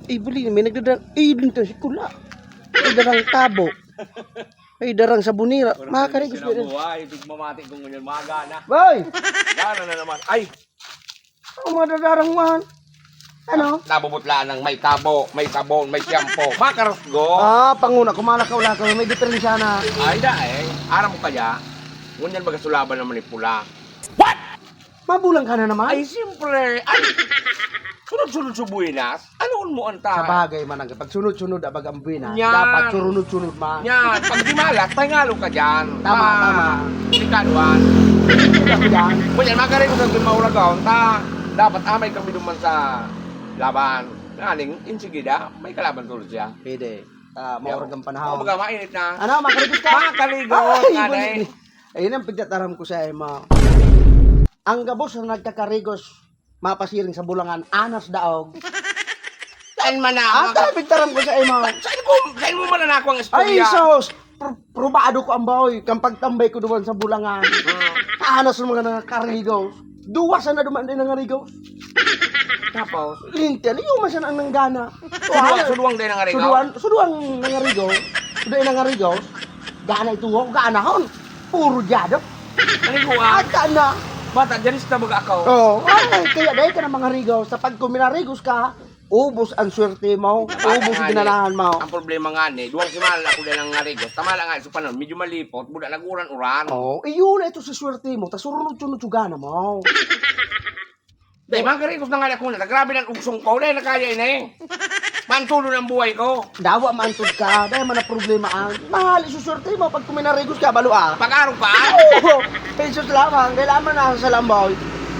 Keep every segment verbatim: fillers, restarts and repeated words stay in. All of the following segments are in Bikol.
Eh, buli, may nagdadala. Eh, dito si Kula. May darang tabo. May darang sabonera. Mga karigos, sila buhay, tigmamati kung ngunyan, mga gana. Boy! Gana na naman. Ay! Ang mga dadarang man. Ano? Nabubutlaan ng may tabo, may sabon, may shampoo. Mga karusgo. Ah, panguna, kumalakaw-lakaw, may diferensya na. Ay, da eh. Aram mo kaya? Ngunyan baga sulaban naman ni pula. Mabulang ka na naman? Ay, siyempre. Ay, sunod-sunod sa buwinas. Ano mo ang ta? Sa bagay man, ang pag sunod-sunod, abag ang buwinas. Yan. Dapat surunod-sunod man. Yan. Pag di malas, pahingalo ka dyan. Tama, tama. Delikado yan. Ano ba yan? Ngunyan, mga karigos, ang mauragaw, ta. Dapat amay kami duman sa laban. Nganing, insigida, may kalaban tuloy siya. Pwede. Ah, maurag ang panahon. Oo, baga mainit na. Ano, makarigos ka? Makarigos, Ay, nanay. Ayun ang pagtataram ko sa imo. Ang gabos na nagkakarigos, mapasiring sa bulangan, anas daog. Saan man na? Ah, ang tabi taram ko sa imo. Sa, saan ko, saan mo man na ako ang Ay, istorya? Sus! Pr-, probado ko ang bahoy, kang pagtambay ko duman sa bulangan. Ah. Anas ng mga nangakarigos. Duwa sana duman din nangarigos. Tapos? Lintian, iyo man sana ang nanggana. Suduwang, suduwang din nangarigos? Suduwang, suduwang nangarigos. Suduwang nangarigos. Gana ito, ganahon. Puro jado. Naligo, ah. Ata na. Bata, dyan sa tabaga ako. Oo. Ay, kaya dahil ka na mangarigos. Sa pag kuminarigos ka, ubos ang swerte mo. Bata Ubos nga ang ni, ginanahan mo. Ang problema nga ni, duwang semana na ako din ang narigos. Tama lang nga, sa panahon, medyo malipot, buda nag-uran-uran. Oo, iyon na ito sa swerte mo. Tas surunod-sunod yung gana mo. Dahil mga karigos na nga ako na, grabe ng ugsong ko, dahil nakaya ini. Mantulon ang buhay ko. Dawa mantod ka, dahil man ang problema ang mahal, isuswerte mo pag kuminarigos ka, balo ah. Pag-araw ka? Oo, Jesus lamang, kailangan man nasa salambaw.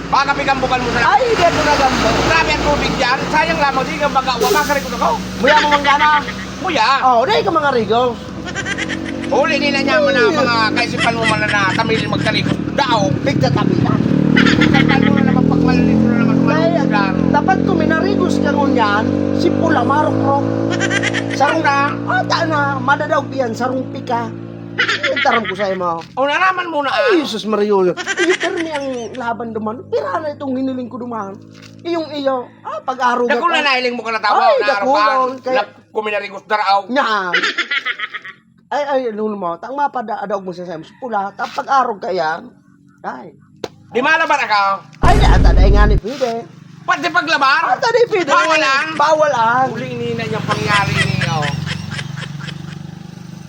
Baka pigambukan mo sa Ay, hindi ako nagambo. Grabe ang tubig dyan. Sayang lamang, di ka magawa. Mga karigos ako. Muya mo man gana. Muya. Oh, dahil ka mga rigos. Huli ni na niya man ang Ay. mga kaisipan mo man na tamil magkarigos. Dao. Pigtatabi na. Kapan mo na naman pagmalalit mo na naman Kaya, sumalusudan. dapat kung minarigos ka ngunyan, si Pula Marok-rok. Sarong Sarong na. Ata na, madadaog yan, sarong pika. Yung taram ko sa imo. O, naraman mo na, ah. Ay, Jesus Maria. Iyo, pirmi ang laban duman. Pira na itong hiniling ko duman. Iyong iyo. Ah, pag-aruga Dako na ka. nahiling mo ka na tawa, Ay, na dako araw ka. yun. Kaya Na, kuminarigos daraw. Nga. Ay, ay, ano mo. Tang mapada, adaog mo sa Sams Pula. Tang pag-arog ka yan. Ay. Di malaban ako. Ay, di, ata, dahil nga ni pwede. Pati paglabar? Ata, di pwede. Bawal ang? Bawal ang. Uli ni na niyang pangyari niyo.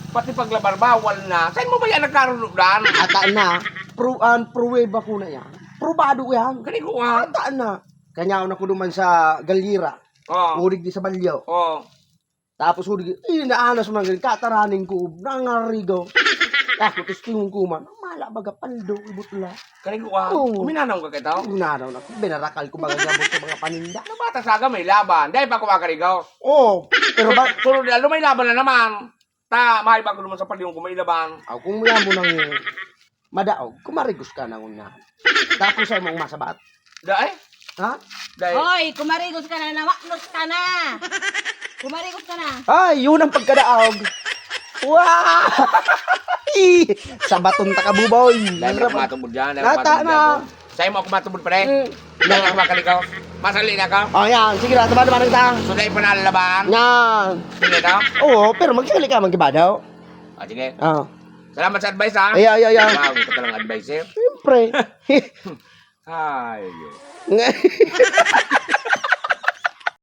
Pati paglabar, bawal na. Saan mo ba yan nagkarunudan? Ata na. Pro, an, pruweba ko na yan. Probado yan. Kani ko, ah. Ata na. Kanyaon ako duman sa Galera. Oo. Urig di sa Balyo. Oo. Tapos urig, eh, naanas man galing, kataraning ko, nangarigaw. Ako, testingon ko man, mala baga paldo, ibutla. Kani ko, ah, Oo. Kuminanaw ka kita? Kuminanaw na. Binarakal ko baga gabos sa mga paninda. Ano ba, tasaga may laban? Dahil pa kumakarigaw. Oo. Pero ba, Sunod na, lumay laban na naman. Ta, mahay bago naman sa palingon ko, may laban. Aw, kung mula mo nang madaog, kumarigos ka na una. Tapos ay mong masabat. Dai? Ha? Dai. Hoy, kumarigos ka na, nawaknos ka na. Kumarigos ka na. Ay, yun ang pagkadaog. Wow! Sa baton ta ka, buboy. Dai, matubod dyan, dai, Nata matubod na. dyan. Sa'yo mo ako matubod, pre. Mm. Dai, ako makaligaw. Masali na ka. Oh, yan. Sige na, tama naman ang ta. So, dai, panalaban. Yan. Sige ka? Oo, pero magsali ka, magkibadaw. Ah, sige. Ah. Salamat sa advice, ha? Ay, ay, ay, ay. Wow, ito palang advice, eh. Siyempre. Ay,